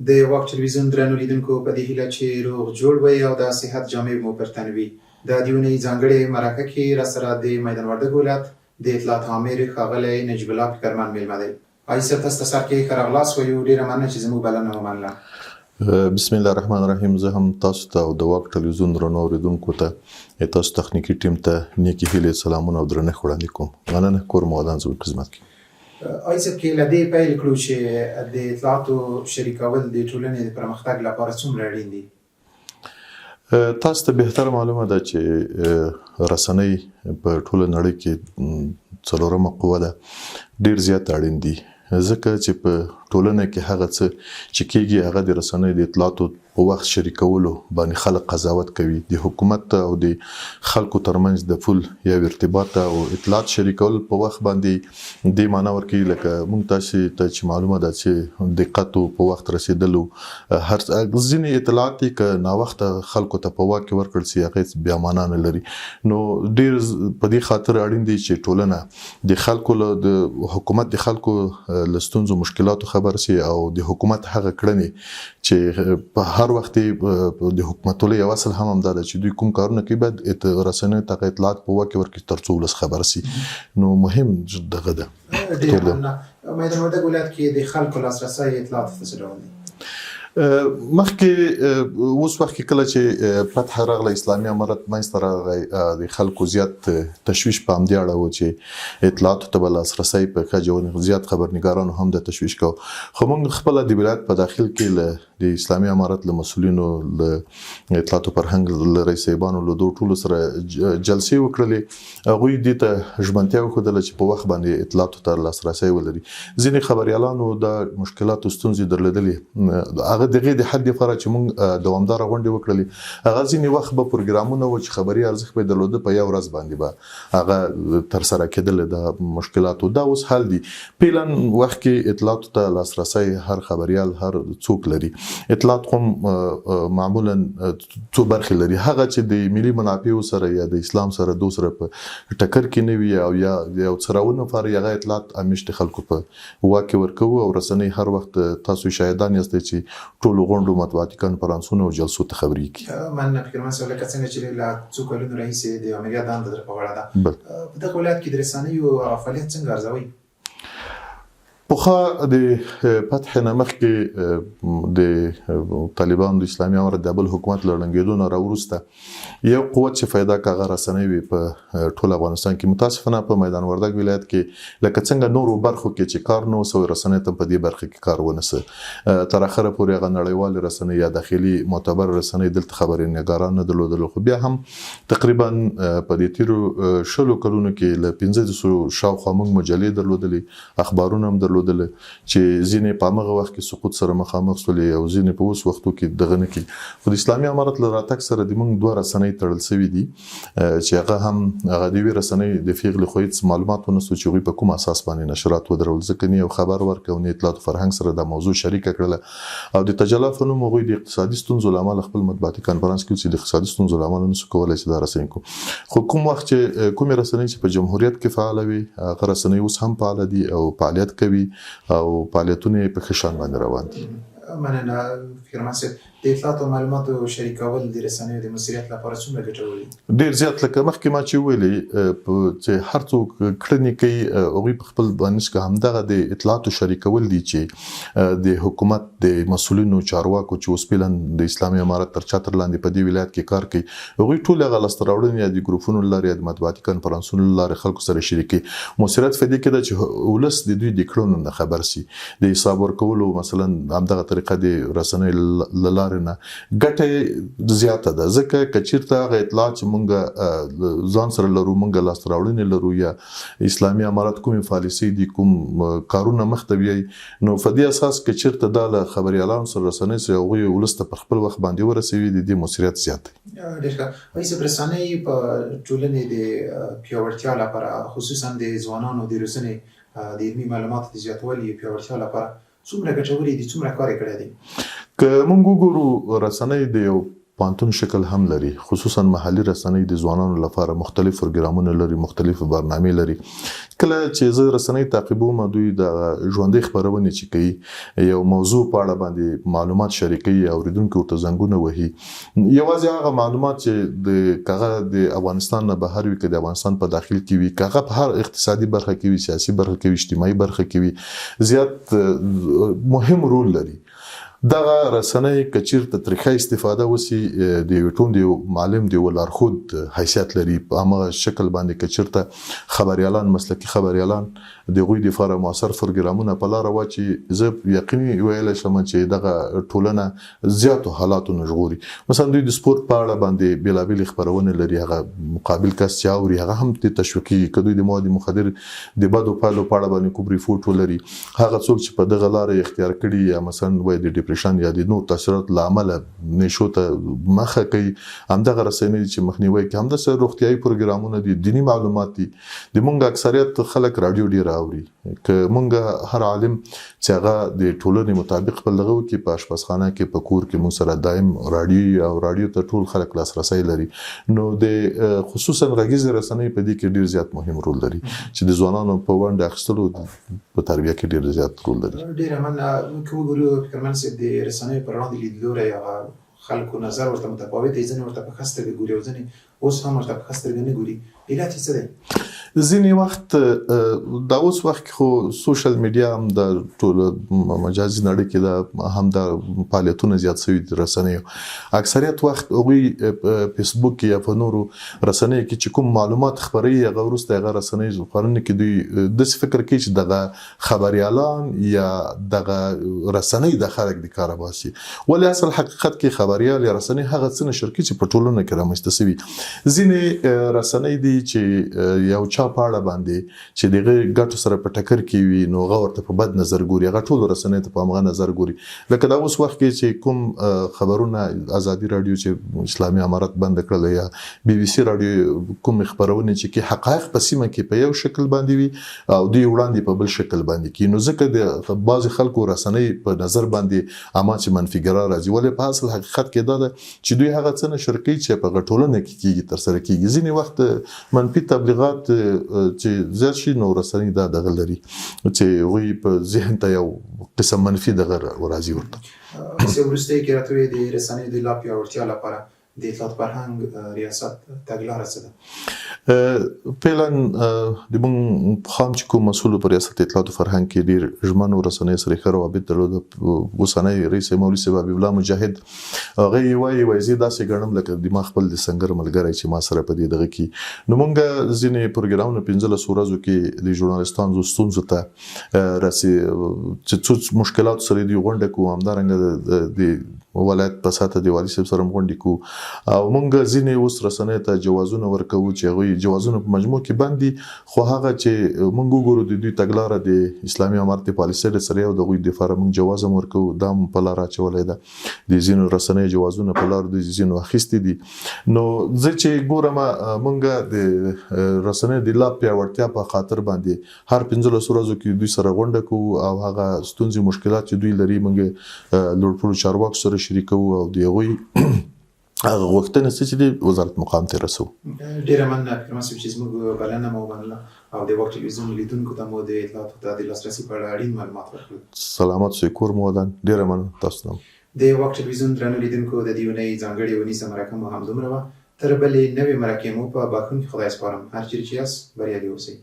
د واک ټلویزیون درنو لیدونکو په دې هیله چې روغ جوړ وئ او د صحت جامې مو پر تن وي. د دې اونۍ ځانګړې مرکه کې راسره د میدان وردګو ولایت د اطلاعات آمر ښاغلی نجیب الله فکرمن میلمه دی. حاجي صاحب تاسو ته سر کې ښه راغلاست وایو، ډیره مننه چې زموږ بلنه ومنله. بسم الله الرحمن الرحیم. زه هم تاسو ته او د واک ټلویزیون درنو اوریدونکو ته، تاسو تخنیکي ټیم ته نیکې هیلې، سلامونه او درنښت وړاندې کوم. مننه، کور مو ودان، زموږ خدمت کې. حاجي صاحب، که له دې پیل کړو چې د اطلاعاتو شریکول د ټولنې د پرمختګ لپاره څومره اړین دي؟ تاسو ته بهتره معلومه ده چې رسنۍ په ټوله نړۍ کې څلورمه قوه ده، ډیر زیات اړین دي، ځکه چې په ټولنه کې هغه څه چې کیږي هغه د رسنۍ د اطلاعاتو په وخت شریکولو باندې خلک قضاوت کوي. د حکومت او د خلکو ترمنځ د پول یو ارتباط او اطلاعات شریکول په وخت باندې دې معنی ورکوي. لکه موږ تاسو ته چې معلومه ده چې دقت او په وخت رسیدلو هر ځینې اطلاعات که ناوخته خلکو ته په واک کې ورکړل شي، هغه هیڅ بیا معنا نه لري. نو ډیر په دې خاطر اړین دی چې ټولنه د خلکو له د حکومت د خلکو له ستونزو مشکلاتو خبر شي او د حکومت هغه کړنې چې په هر وخت د حکومتولۍ یو اصل هم همدا ده چې دوی کوم کارونه کوي، باید رسنیو ته اطلاعات په واک کې ورکړي ترڅو ولس خبر شي. نو مهم دغه ده. ډېره مننه. میدان وردګ ولایت کې د خلکو لاسرسی اطلاعاتو ته څه ډول دی؟ مخکې اوس وخت کې کله چې فتح راغله، اسلامي امارت منځته راغی، د خلکو زیات تشویش په همدې اړه و چې اطلاعاتو ته به لاسرسی په ښه جوړ. زیات خبرنګارانو هم د تشویش کاوه، خو موږ خپله د ولایت په داخل کې له د اسلامي امارت له مسؤلینو، له اطلاعاتو فرهنګ له رئیس صاحبانو، له دوه ټولو سره جلسې وکړلې. هغوی دې ته ژمنتیا وښودله چې په وخت باندې اطلاعاتو ته لاسرسی ولري. ځینې خبریالانو دا مشکلات او ستونزې درلودلې، هغه دغې د حل لپاره چې موږ دوامداره غونډې وکړلې. هغه ځینې وخت به پروګرامونه و چې خبري ارزښت به درلوده، په یو ورځ باندې به هغه تر سره کېدل. دا مشکلاتو دا اوس حل دي. فعلا وخت کې اطلاعاتو ته لاسرسی هر خبریال، هر څوک لري. اطلاعات هم معمولا څو برخې لري، هغه چې د ملي منافعو سره یا د اسلام سره دو سره په ټکر کې نه وي او یا یو څه راونه فاري، هغه اطلاعات همیش د خلکو په واک کې ورکوو او رسنۍ هر وخت تاسو شاهدان یاستئ چې ټولو غونډو، مطبوعاتي کنفرانسونو او جلسو ته خبرېږي. مننه فکرمند صاحب، لکه څنګه چې له څو کلونو راهیسې د آمریت دنده در په غاړه ده، په دغه ولایت کې د رسنیو هغه فعالیت څنګه ارزوئ؟ پخوا د فتح نه مخکې، د طالبانو د اسلامي امارت د بل حکومت له ړنګېدو نه راوروسته، یو قوت چې پیدا کړ هغه رسنۍ وي په ټول افغانستان کې. متاسفانه په میدان وردګ ولایت کې لکه څنګه نورو برخو کې چې کار نه وسو، رسنۍ ته په دې برخه کې کار ونه سو. تر اخره پورې هغه نړیوالې رسنۍ یا داخلي معتبر رسنۍ دلته خبري نګاران نه درلودل. خو بیا هم تقریبا په دې تیرو 20 کلونو کې له 35 شاوخوا موږ مجلې درلودلې، اخبارونه هم درلودل چې ځینې په همغه وخت کې سقوط سره مخامخ سولې او ځینې په اوس وختو کې دغه نه کیږي. خو د اسلامي امارت له راتګ سره د موږ دوه رسنۍ تړل سوي دي چې هغه هم هغه د یوې رسنۍ د فیغلې خو هیڅ معلومات ونه سو چې هغوی په کوم اساس باندې نشرات ودرول، ځکه نه یو خبر ورکړ او نه اطلاعات فرهنګ سره دا موضوع شریکه کړله. او د تجلا په نوم هغوی د اقتصادي ستونزو له امله خپل مطبوعاتي کانفرنس کې چې د اقتصادي ستونزو له امله نسو کولای چې دا رسنۍ کو. خو کوم وخت چې کومې رسنۍ چې په جمهوریت کې فعاله وي، هغه رسنۍ اوس هم فعاله دي او فعالیت کوي او فعالیتونه یې په ښه شان باندې روان دي. مننه فکرمند صاحب. د اطلاعاتو او معلوماتو شریکول د رسنیو د موثریت لپاره څومره ګټور دي؟ ډیر زیات. لکه مخکې ما چې ویلي چې هر څوک کړنې کوي، هغوی په خپل باندې کې همدغه د اطلاعاتو شریکول دي چې د حکومت د مسولینو چارواکو چې اوس فعلا د اسلامي امارت تر چتر لاندې په دې ولایت کې کار کوي، هغوی ټول هغه لاسته راوړنې یا د ګروپونو له لارې یا د مطبوعاتي کنفرانسونو له لارې خلکو سره شریکوي. موثریت په دې کې ده چې ولس د دوی د کړنو نه خبر سي. د حساب ورکولو مثلا همدغه طریقه د رسنیو له لارې نه ګټه زیاته ده، ځکه که چیرته هغه اطلاعات چې مونږ ځان سره لرو، مونږ لاسته راوړنې لرو یا اسلامي امارت کومې پالیسۍ دي، کوم کارونه مخته بیایي، نو په دې اساس که چیرته دا له خبریالانو سره، رسنۍ سره، هغوی ولس ته پر خپل وخت باندې ورسوي، د دې موثریت زیات دی. ډېر ښه. رئیس صاحب، رسنۍ په ټولنې د پیاوړتیا لپاره، خصوصا د ځوانانو د روزنې، د علمي معلوماتو د زیاتوالي پیاوړتیا لپاره څومره ګټورې دي، څومره کار یې کړی دی؟ که موږ وګورو رسنۍ د یو پوهنتون شکل هم لري، خصوصا محلي رسنۍ د ځوانانو لپاره مختلف پروګرامونه لري، مختلف برنامې لري. کله چې زه رسنۍ تعقیبوم، دوی د ژوندۍ خپرونې چې کوي، یو موضوع په اړه باندې معلومات شریکوي، اوریدونکي ورته زنګونه وهي. یوازې هغه معلومات چې د کغه د افغانستان نه بهر وي، که د افغانستان په داخل کې وي، کغه په هر اقتصادي برخه کې وي، سیاسي برخه کې وي، اجتماعي برخه کې وي، زیات مهم رول لري. دغه رسنۍ که چیرته ترې ښه استفاده وسی، د یوې ټولنې د یو معلم، د یو لارښود حیثیت لري. په همغه شکل باندې که چیرته خبریالان، مسلکي خبریالان د هغوی دپاره موثر پروګرامونه په لاره واچي، زه یقیني ویلی شم چې دغه ټولنه زیاتو حالاتو نه ژغوري. مثلا دوی د سپورت په اړه باندې بېلابېلې خپرونې لري، هغه مقابل کس چې اوري هغه هم ترې تشویقېږي. که دوی د مواد مخدر د بدو پایلو په اړه باندې کوم ریپورټ ولري، هغه څوک چې په دغه لاره یې اختیار کړي یا مثلا وایي د ډیپریشن یا د نور تاثیرات له امله نشو ته مخه کوي، همدغه رسنۍ دي چې مخنیوی کوي. همداسې روغتیایي پروګرامونه دي، دیني معلومات دي. د مونږ اکثریت خلک راډیو ډیره اوري. که مونږ هر عالم چې هغه د ټولنې مطابق خپل دغه وکړي، په آشپزخانه کې، په کور کې مونږ سره دایم راډیو او راډیو ته ټول خلک لاسرسی لري، نو د خصوصا غږیزې رسنۍ په دې کې ډیر زیات مهم رول لري چې د ځوانانو په ونډه اخیستلو په تربیه کې ډیر زیات رول لري. ډیره مننه. که وګورو فکرمن صاحب، د رسنیو پر وړاندې لیدلوری، هغه خلکو نظر ورته متفاوت دی. ځینې ورته په ښه سترګه ګوري او ځینې اوس هم ورته په ښه سترګه نه ګوري. علت یې څه دی؟ ځینې وخت دا اوس وخت کې خو سوشل میډیا هم د ټول مجازي نړۍ کې دا هم د فعالیتونه زیات شوي دي. رسنیو اکثریت وخت هغوی فیسبوک کې یا په نورو رسنیو کې چې کوم معلومات خپروي، هغه وروسته هغه رسنۍ خپرونه کې دوی داسې فکر کوي چې دغه خبریالان یا دغه رسنۍ د خلک د کاره باسي، ولې اصل حقیقت کې خبریال یا رسنۍ هغه څه نشر کوي چې په ټولنه کې رامنځته شوي. ځینې رسنۍ دي چې یو چا په اړه باندې چې دغه ګټو سره په ټکر کې وي، نو هغه ورته په بد نظر ګوري، هغه ټول رسنۍ ته په همغه نظر ګوري. لکه دا اوس وخت کې چې کوم خبرونه ازادي راډیو چې اسلامي امارت بند کړل یا بي بي سي راډیو کوم خبرونه چې کې حقایق په سیمه کې په یو شکل باندې وي او دوی وړاندې په بل شکل باندې کی، نو ځکه د بعضې خلکو رسنۍ په نظر باندې اما چې منفي ګرا راځي، ولې په اصل حقیقت کې دا ده چې دوی هغه څه نشر کوي چې په ټولنه کې کیږي، ترسره کیږي. ځینې وخت منفي تبلیغات چې زیات شي، نو رسنۍ دا دغه لري چې هغوی په ذهن ته یو قسم منفي دغه راځي ورته. څه وروسته کې راته وې، د رسنیو د لا پیاوړتیا لپاره د اطلاعات فرهنګ ریاست تګلاره څه ده؟ فعلا د مونږ خام چې کوم مسؤل په ریاست اطلاعات فرهنګ کې ډیر ژمن او رسنۍ سره ښه روابط درلود، اوسنی رئیس مولوي صاحب حبیب الله مجاهد، هغه یې وایي، وایي زه داسې ګڼم لکه د ما خپل د سنګر ملګری چې ما سره په دې دغه کې. نو مونږ ځینې پروګرامونه 15 ورځو کې د ژورنالستانو ستونزو ته رسي چې څو مشکلات سره دی غونډه کوو. همدارنګه د ولایت په سطح د والي صاحب سره غونډې کوو او مونږ ځینې اوس رسنۍ ته جوازونه ورکوو چې هغوی جوازونه په مجموع کې بند دي، خو هغه چې مونږ وګورو د دوی تګلاره د اسلامي امارت د پالیسۍ سره او د هغوی دپاره مونږ جواز هم ورکوو. دا هم په لاره اچولی ده. د ځینو رسنیو جوازونه په لار دي، ځینو اخیستي دي. نو زه چې ګورم، مونږ د رسنیو د لا پیاوړتیا په خاطر باندې هر 15 ورځو کې دوی سره غونډه کوو او هغه ستونزې، مشکلات چې دوی لري، موږ لوړپوړو چارواکو سره شریکوو او د هغوی هغه غوښتنې څه چې دي، وزارت مقام ته رسوو. ډیره مننه فکرمن صاحب چې زموږ بلنه مو ومنله او د واک ټلویزیون لیدونکو ته مو د اطلاعاتو ته د لاسرسي په اړه اړین معلومات ورکړل. سلامت شئ، کور مو ودان، ډیره مننه تاسو نه. د واک ټلویزیون درنو لیدونکو، د دې اونۍ ځانګړې اونیزه مرکه مو همدومره وه. تر بلې نوې مرکې مو په بخښونکي خدای سپارم. هر چیرې چې یاست، بریالي اوسئ.